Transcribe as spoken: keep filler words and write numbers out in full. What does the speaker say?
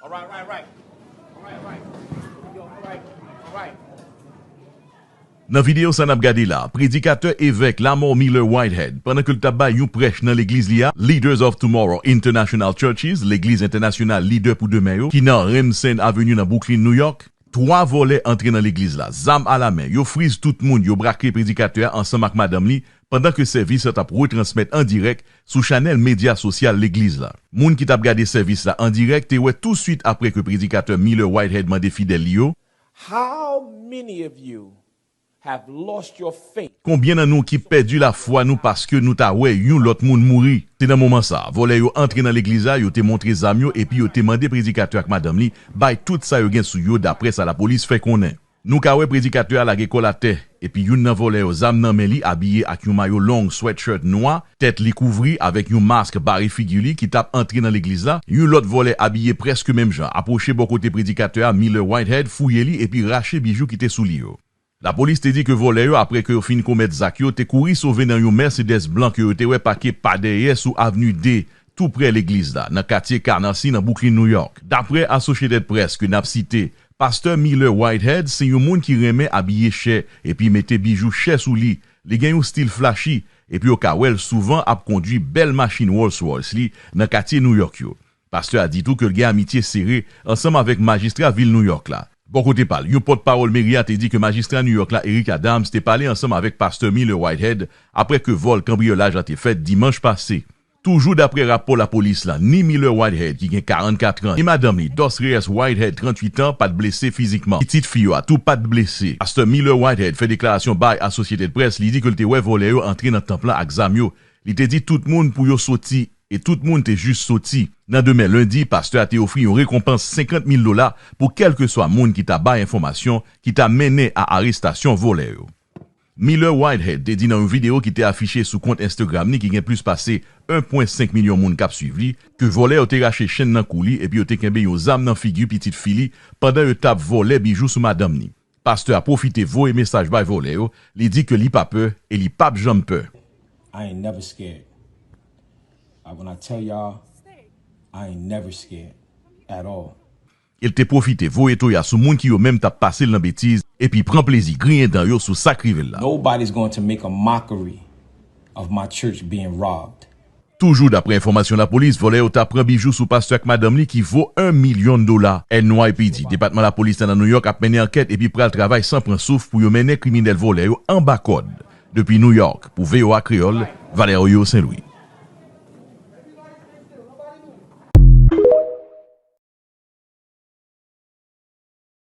All right, right, right. All right, right. Yo, all right. All right. Nan videyo sa n ap gade la, predikatè evèk Lamor Miller Whitehead, pandan ke l t ap bay yon prèch nan legliz li a, Leaders of Tomorrow International Churches, Legliz Entènasyonal Lidè pou Demen yo, ki nan Remsen Avenue nan Brooklyn, New York, twa vòlè antre nan legliz la, zam alamen, yo friz tout moun, yo brake predikatè a ansanm ak madanm li, pandan ke sèvis la t ap retransmèt an dirèk sou chanèl medya sosyal legliz la. Moun ki t ap gade sèvis la an dirèk te wè touswit apre ke predikatè Miller Whitehead mande fidèl li yo, How many of you have lost your faith? Konbyen nan nou ki pèdi lafwa nou paske nou ta wè yon lòt moun mouri? Se nan moman sa a, vòlè yo antre nan legliz la, yo te montre zam yo epi yo te mande predikatè ak madanm li bay tout sa yo gen sou yo, dapre sa lapolis fè konnen. Nou ka wè predikatè a lage kò l atè, epi youn nan vòlè yo zam nan men li, abiye ak yon mayo long sweatshirt nwa, tèt li kouvri avèk yon mask bare figi li, ki t ap antre nan legliz la. Yon lòt vòlè abiye prèske menm jan apwoche bò kote predikatè a, Miller Whitehead, fouye li epi rache bijou ki te sou li yo. Lapolis te di ke vòlè yo, apre ke yo fin komèt zak yo, te kouri sove nan yon Mercedes blan ke yo te wè pake pa dèyè sou Avni de, tou prè legliz la, nan katye Canarsie, nan Brooklyn, New York. Dapre Associated Press ke n ap site, Pastè Miller Whitehead se yon moun ki renmen abiye chè epi mete bijou chè sou li. Li gen yon stil flashy, epi w ka wè l souvan ap kondui bèl machin Rolls Royce li nan katye New York yo. Pastè a di tou ke l gen amitye sere ansanm avèk majistra vil New York la. Bò kote pa l, yon pòtpawòl meri a te di ke majistra New York la, Eric Adams, te pale ansanm avèk Pastè Miller Whitehead apre ke vòl kanbriyolaj la te fèt dimanch pase. Toujou dapre rapò lapolis la, ni Miller Whitehead, ki gen karannkat an, ni madanm li, Dos Reyes Whitehead, tranntuit an, pa t blese fizikman. Pitit fi yo a tou pa t blese. Pastè Miller Whitehead fè deklarasyon bay Associated Press, li di ke l te wè vòlè yo antre nan tanp lan ak zam yo. Li te di tout moun pou yo soti, e tout moun te jis soti. Nan demen lendi, pastè a te ofri yon rekonpans senkant mil dola pou kèlkeswa moun ki ta bay enfòmasyon ki ta mennen a arestasyon vòlè yo. Miller Whitehead te di nan yon videyo ki te afiche sou kont Instagram li ki gen plis pase en pwen senk milyon moun k ap swiv li, ke vòlè yo te rache chenn nan kou li epi yo te kenbe yon zam nan figi pitit fi li pandan yo t ap vòlè bijou sou madanm ni. Pastè a pwofite voye mesaj bay vòlè yo, li di ke li pa pè e li p ap janm pè. I ain't never scared. Uh, when I tell y'all, I ain't never scared at all. El te pwofite voye toya sou moun ki yo menm t ap pase l nan betiz, epi pran plezi griyen dan yo sou sa k rive l la. Nobody's going to make a mockery of my church being robbed. Toujou dapre enfòmasyon lapolis, vòlè yo ta pran bijou sou pastè ak madanm li ki vo en milyon dola. N Y P D, Depatman Lapolis la nan New York, ap mennen ankèt epi pral travay san pran souf pou yo mennen kriminèl vòlè yo anba kòd. Depi New York, pou V O A Kreyòl, Valerio Saint-Louis.